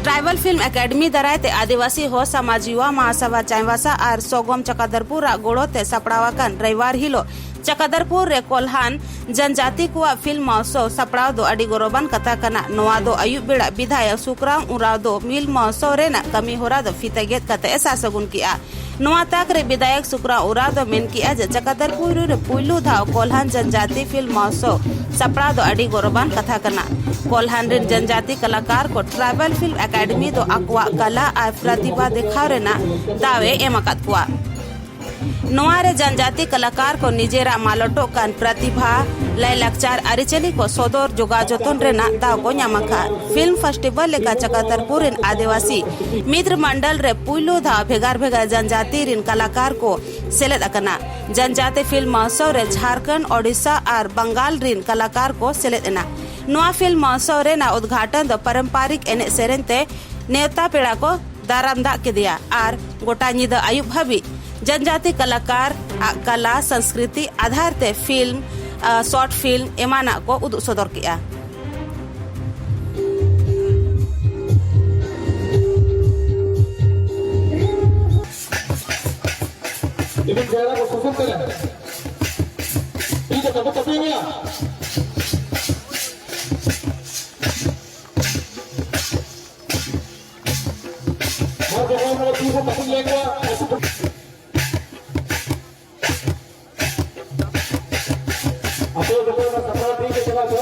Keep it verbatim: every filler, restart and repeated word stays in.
Tribal film academy ᱫᱟᱨᱟᱭ ᱛᱮ ᱟᱹᱫᱤᱵᱟᱹᱥᱤ ᱦᱚᱲ ᱥᱚᱢᱟᱡᱽ ᱭᱩᱣᱟ ᱢᱟᱦᱟᱥᱟᱵᱷᱟ ᱪᱟᱭᱵᱟᱥᱟ ᱟᱨ ᱥᱚᱜᱚᱢ ᱪᱟᱠᱟᱫᱟᱨᱯᱩᱨ ᱟᱜ ᱜᱚᱲᱚ ᱛᱮ ᱥᱟᱯᱲᱟᱣ ᱟᱠᱟᱱ ᱨᱚᱵᱤᱵᱟᱨ ᱦᱤᱞᱚᱜ ᱪᱟᱠᱟᱫᱟᱨᱯᱩᱨ ᱨᱮ ᱠᱚᱞᱦᱟᱱ ᱡᱟᱱᱡᱟᱛᱤ ᱠᱚᱣᱟᱜ ᱯᱷᱤᱞᱢ ᱢᱚᱦᱚᱛᱥᱚᱵ ᱥᱟᱯᱲᱟᱣ ᱫᱚ ᱟᱹᱰᱤ ᱜᱚᱨᱚᱵᱟᱱ ᱠᱟᱛᱷᱟ ᱠᱟᱱᱟ᱾ ᱱᱚᱣᱟ ᱫᱚ ᱟᱹᱭᱩᱵ ᱵᱮᱲᱟ ᱵᱤᱫᱷᱟᱭᱚᱠ ᱥᱩᱠᱨᱟᱢ ᱩᱨᱟᱣ ᱫᱚ ᱯᱷᱤᱞᱢ ᱢᱚᱦᱚᱛᱥᱚᱵ ᱨᱮᱱᱟᱜ ᱠᱟᱹᱢᱤ ᱦᱚᱨᱟ ᱫᱚ ᱯᱷᱤᱛᱟᱹ ᱜᱮᱫ ᱠᱟᱛᱮ ᱮ ᱥᱟᱨ ᱥᱟᱹᱜᱩᱱ ᱠᱮᱫᱼᱟ᱾ ᱱᱚᱣᱟ ᱛᱟᱠ ᱨᱮ ᱵᱤᱫᱷᱟᱭᱚᱠ ᱥᱩᱠᱨᱟᱢ ᱩᱨᱟᱣ ᱫᱚ ᱢᱮᱱ ᱠᱮᱫᱼᱟ ᱡᱮ ᱪᱟᱠᱟᱫᱟᱨᱯᱩᱨ ᱨᱮ ᱯᱩᱭᱞᱩ ᱫᱷᱟᱣ ᱠᱚᱞᱦᱟᱱ ᱡᱟᱱᱡᱟᱛᱤ ᱯᱷᱤᱞᱢ ᱢᱚᱦᱚᱛᱥᱚᱵ ᱥᱟᱯᱲᱟᱣ ᱫᱚ ᱟᱹᱰᱤ ᱜᱚᱨᱚᱵᱟᱱ ᱠᱟᱛᱷᱟ ᱠᱟᱱᱟ᱾ ᱠᱚᱞᱦᱟᱱ ᱨᱮᱱ ᱡᱟᱱᱡᱟᱛᱤ ᱠᱟᱞᱟᱠᱟᱨ ᱠᱚ ᱴᱨᱟᱭᱵᱟᱞ ᱯᱷᱤᱞᱢ ᱮᱠᱟᱰᱮᱢᱤ ᱫᱚ ᱟᱠᱚᱣᱟᱜ ᱠᱟᱞᱟ ᱟᱨ ᱯᱨᱚᱛᱤᱵᱷᱟ ᱫᱮᱠᱷᱟᱣ ᱨᱮᱱᱟᱜ ᱫᱟᱣ ᱮ ᱮᱢ ᱟᱠᱟᱫ ᱠᱚᱣᱟ᱾ ᱱᱚᱣᱟ ᱨᱮ ᱡᱟᱱᱡᱟᱛᱤ ᱠᱟᱞᱟᱠᱟᱨ ᱠᱚ ᱱᱤᱡᱮᱨᱟᱜ ᱢᱟᱞᱚᱴᱚᱜ ᱠᱟᱱ ᱯᱨᱚᱛᱤᱵᱷᱟ, ᱞᱟᱭᱼᱞᱟᱠᱪᱟᱨ, ᱟᱹᱨᱤᱪᱟᱹᱞᱤ ᱠᱚ ᱥᱚᱫᱚᱨ ᱡᱚᱜᱟᱣ ᱡᱚᱛᱚᱱ ᱨᱮᱱᱟᱜ ᱫᱟᱣ ᱠᱚ ᱧᱟᱢ ᱟᱠᱟᱫ᱾ ᱯᱷᱤᱞᱢ ᱯᱷᱮᱥᱴᱤᱵᱷᱟᱞ ᱞᱮᱠᱟ ᱪᱟᱠᱟᱛᱟᱨᱯᱩᱨ ᱨᱮᱱ ᱟᱹᱫᱤᱵᱟᱹᱥᱤ ᱢᱤᱛᱨᱚ ᱢᱚᱱᱰᱚᱞ ᱨᱮ ᱯᱩᱭᱞᱩ ᱫᱷᱟᱣ ᱵᱷᱮᱜᱟᱨ ᱵᱷᱮᱜᱟᱨ ᱡᱟᱱᱡᱟᱛᱤ ᱨᱮᱱ ᱠᱟᱞᱟᱠᱟᱨ ᱠᱚ ᱥᱮᱞᱮᱫ ᱟᱠᱟᱱᱟ᱾ ᱡᱟᱱᱡᱟᱛᱤ ᱯᱷᱤᱞᱢ ᱢᱚᱦᱚᱛᱥᱚᱵ ᱨᱮ ᱡᱷᱟᱨᱠᱷᱚᱸᱰ, ᱳᱰᱤᱥᱟ ᱟᱨ ᱵᱟᱝᱜᱟᱞ ᱨᱮᱱ ᱠᱟᱞᱟᱠᱟᱨ ᱠᱚ ᱥᱮᱞᱮᱫ ᱮᱱᱟ᱾ ᱱᱚᱣᱟ ᱯᱷᱤᱞᱢ ᱢᱚᱦᱚᱛᱥᱚᱵ ᱨᱮᱱᱟᱜ ᱩᱫᱽᱜᱷᱟᱴᱚᱱ ᱫᱚ ᱯᱟᱨᱚᱢᱯᱟᱨᱤᱠ ᱮᱱᱮᱡ ᱥᱮᱨᱮᱧ ᱛᱮ ᱱᱮᱣᱛᱟ ᱯᱮᱲᱟ ᱠᱚ ᱫᱟᱨᱟᱢ ᱫᱟᱜ ᱠᱮᱫᱮᱭᱟ ᱟᱨ ᱜᱚᱴᱟ ᱧᱤᱫᱟᱹ ᱟᱹᱭᱩᱵ ᱦᱟᱹᱵᱤᱡ ᱡᱟᱱᱡᱟᱛᱤ ᱠᱟᱞᱟᱠᱟᱨ ᱟᱜ ᱠᱟᱞᱟ, ᱥᱚᱝᱥᱠᱨᱤᱛᱤ ᱟᱫᱷᱟᱨ ᱛᱮ ᱯᱷᱤᱞᱢ, ᱟ, ᱥᱚᱨᱴ ᱯᱷᱤᱞᱢ ᱮᱢᱟᱱᱟᱜ ᱠᱚ ᱩᱫᱩᱜ ᱥᱚᱫᱚᱨ ᱠᱮᱫᱼᱟ᱾ ᱤᱧ ᱡᱟᱭᱜᱟ ᱠᱚ ᱥᱩᱥᱩᱨ ᱠᱟᱱᱟ᱾ ᱤᱧ ᱫᱚ ᱵᱟᱠᱚ ᱛᱟᱯᱤᱧ ᱜᱮᱭᱟ᱾ ᱦᱚᱲ ᱡᱚᱠᱷᱚᱱ ᱱᱚᱣᱟ ᱛᱤ ᱠᱚ ᱛᱟᱹᱯᱩᱡ ᱞᱮᱱ ᱜᱮᱭᱟ, ᱟᱹᱛᱩ ᱠᱚ ᱟᱯᱮ ᱡᱚᱛᱚ ᱚᱱᱟ ᱥᱟᱯᱲᱟᱣ ᱴᱷᱤᱠ ᱜᱮ ᱪᱟᱞᱟᱜ ᱯᱮ᱾